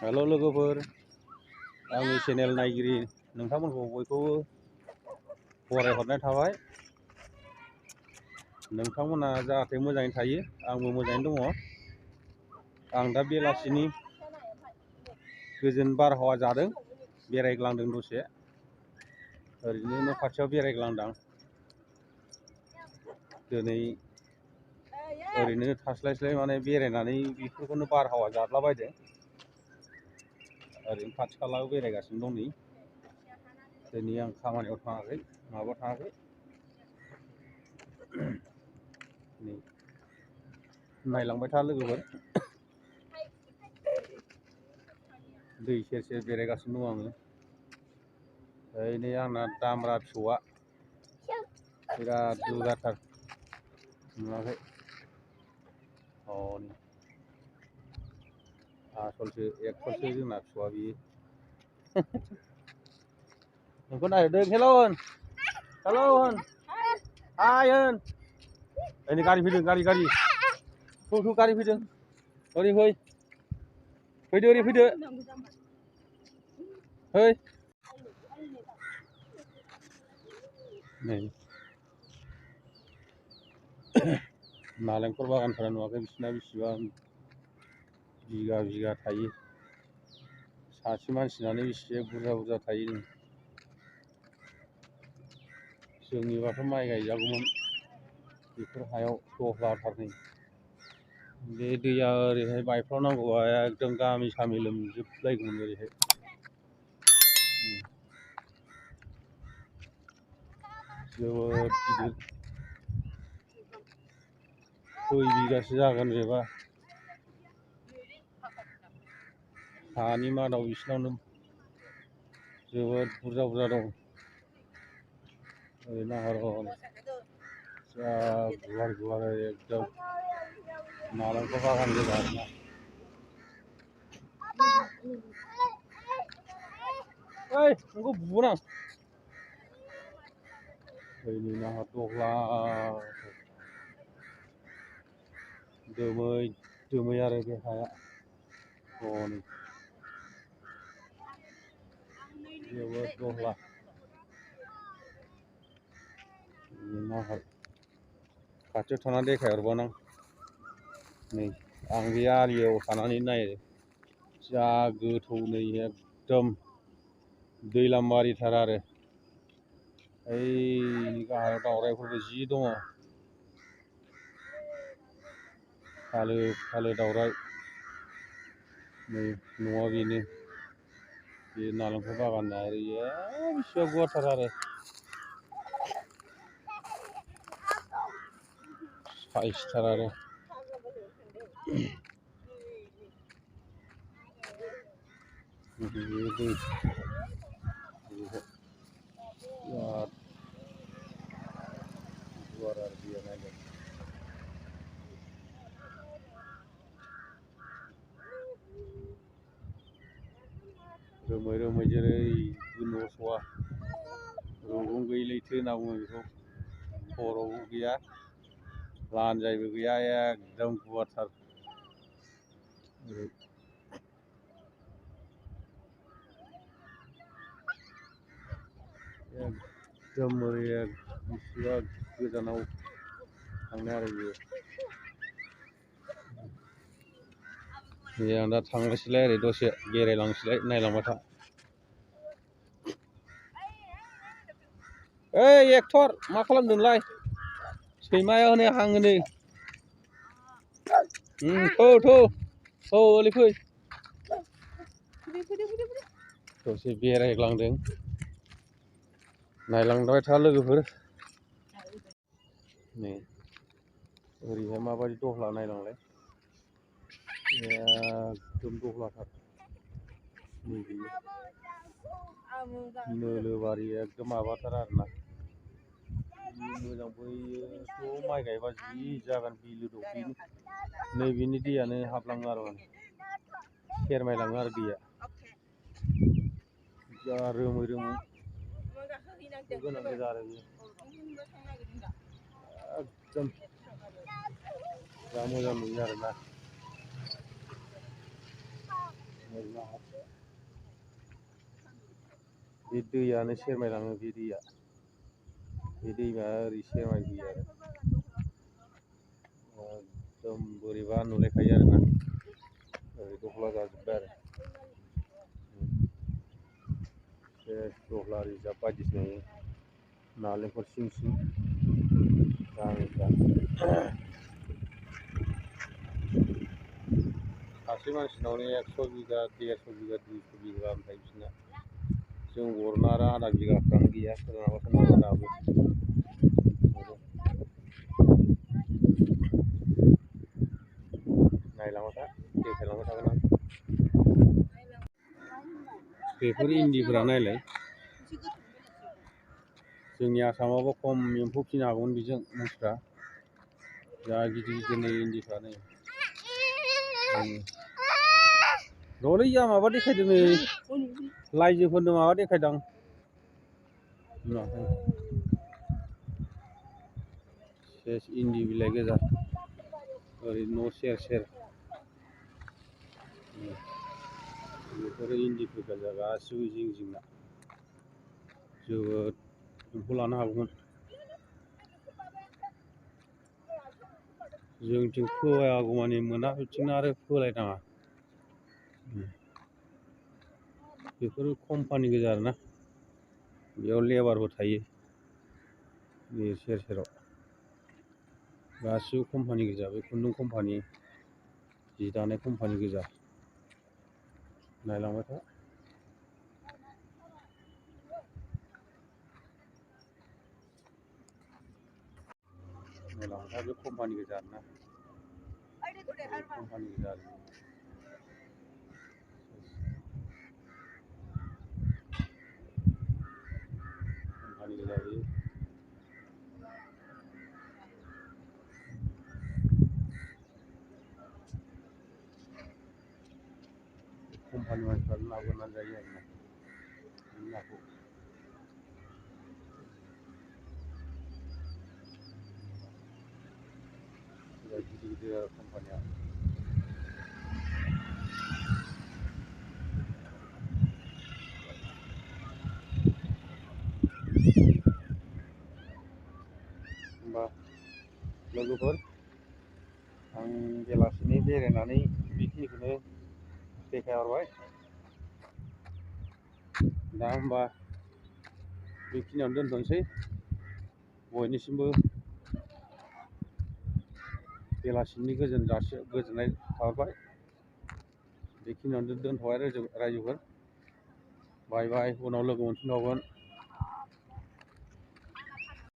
हेल' लोगोफोर, आंनि चेनेल नायगिरि नोंथांमोनखौ बयखौबो बरायहरनाय थाबाय। नोंथांमोना जाहाथे मोजाङै थायो, आंबो मोजाङैनो दङ। आं दा बेलासिनि गोजोन बारहावा जादों, बेरायग्लांदों दसे। ओरैनो न' खाथियाव बेरायग्लांदां। दिनै ओरैनो थास्लायस्लाय माने बेरायनानै बेफोरखौनो बारहावा जादलाबायदों। ओरैनो खाथि खालायाव बेरायगासिनो दं नै। दिनै आं खामानियाव थाङाखै, माबायाव थाङाखै। नै नायलांबाय था लोगोफोर। दै सेर सेर बेरायगासिनो दं आङो। ओइ नै आंना दामब्रा फिसौआ बिराद दुगाथार। नुवाखै? हनै आसलसो एक्सलसो जोंना फिसौआ बियो। नोंखौ नायहरदों। हेल' होन, हेल' होन, हाय होन। नै गारि फैदों, गारि गारि फैदों। ओरै फै, फैदो ओरै फैदो। फै। नै नालेंखर बागानफोरा नुवाखै बिसिना बेसेबां बिगा बिगा थायो। सासे मानसिनानो बेसे बुरजा बुरजा थायो। जोंनिबाथ' माइ गायजागौमोन बेफोर हायाव दहलाथार नै। बे दैया ओरैहाय बायफ्लंनांगौबा एकदम गामि सामि लोमजोबलायगौमोन ओरैहाय। जोबोद गिदिर। 6 बिगासो जागोन बेबा। हानि मादाव बिसिनावनो जोबोद बुरजा बुरजा दं। ओरै नाहर हनै जा गुवार गुवार एकदम नालेंखर बागान गोजा आरोना। ओइ नोंखौ बुगोन आं। ओरै नाहर दहला दोमै दोमै आरो बे हाया हनै जोबोद दहला। नाहर खाथियाव थांनानै देखायहरबावनां। नै आं बे आलियाव थानानै नायो। जा गोथौ नै एकदम दैलामबारिथार आरो। ओइ गाहायाव दावराइफोरबो जि दङ। फालो फालो दावराइ। नै न'आ बेनो। बे नालेंखर बागाना ओरैयो बेसेबा गुवारथार आरो। साइसथार आरो। बिराद गुवार आरो दैया नायदो। रोमै रोमै जेरैबो नुस'वा। रुगुं गैयै लैथो होनना बुङो बेखौ। खर'बो गैया, लानजायबो गैया, एकदम गुवारथार। ओरै एकदम ओरै बेसेबा गोजानाव थांनाय आरो बियो। नै आं दा थांनोसैलाय ओरै दसे बेरायलांनोसैलाय नायलांबाय था। ओइ एक्टर मा खालामदों नोंलाय? सैमाया हनै हाङो नै। थौ ओरै फै। दसे बेरायग्लांदों। नायलांबाय था लोगोफोर। नै ओरैहाय माबायदि दहला नायलांलाय। एकदम दहलाथार। नै बेयो नोलोबारि एकदम माबाथार आरोना। मोजां बैयोथ' माइ गायबा जि जागोन बिलो दं। नैबेनि दैयानो हाबलाङो आरो माने सेरमायलाङो आरो दैया। जा रोमै रोमै गोनां गोजा आरो बियो। एकदम जा मोजां नुयो आरोना। बे दैयानो सेरमायलाङो बे दैया बे दैमा ओरै सेरमायबोयो आरो एकदम बोरैबा नुलायखायो आरोना ओरै दख्ला जाजोब्बाय आरो सेस दख्ला रिजार्भ बायदिसिना नालेंखर सिं सिं गामिफ्रा सासे मानसिनावनो 100 बिगा 150 बिगा 200 बिगा गाहाम थायो बिसिना जों बर'ना आरो आधा बिगाफ्रानो गैया सोरनाबा दाबो नायलांबाय था देखायलांबाय थागोन आं बेफोर इन्दिफोरा नायलाय जोंनि आसामावबो खम एम्फौ फिनो हागौमोन बेजों मानसिफ्रा जा गिदिर गिदिर नै इन्दिफ्रा नै र'लै जा माबा देखायदों नै लाइजोफोरनो माबा देखायदां सेस इन्दि बिलाइ गोजा ओरै न' सेर सेर बेफोरो इन्दिफोर गोजा गासिबो जिं जिंना जोबोद एम्फौ लानो हागौमोन जोंथिं फोआगौमानि मोना बिथिंना आरो फोलायनाङा बेफोरो कम्पानि गोजा आरोना बेयाव लेबारबो थायो बे सेर सेराव गासिबो कम्पानि गोजा बे खुन्दुं कम्पानि जि दानाय कम्पानि गोजा नायलांबाय था नायलांबाय था बे कम्पानि गोजा आरोना कम्पानि गोजा आरो कम्पानि गोजा बेयो कम्पानि मानसिफ्रानो लाबोनानै जायो आरोना नाखौ गिदिर गिदिर आरो कम्पानिया होमबा लोगोफोर आं बेलासिनि बेरायनानै बेखिनिखौनो देखायहरबाय दा होमबा बेखिनियावनो दोनथ'नोसै बयनिसिमबो बेलासिनि गोजोननाय थाबाय बेखिनियावनो दोनथ'बाय रायजोफोर बाय बाय उनाव लोगो मोनफिनबावगोन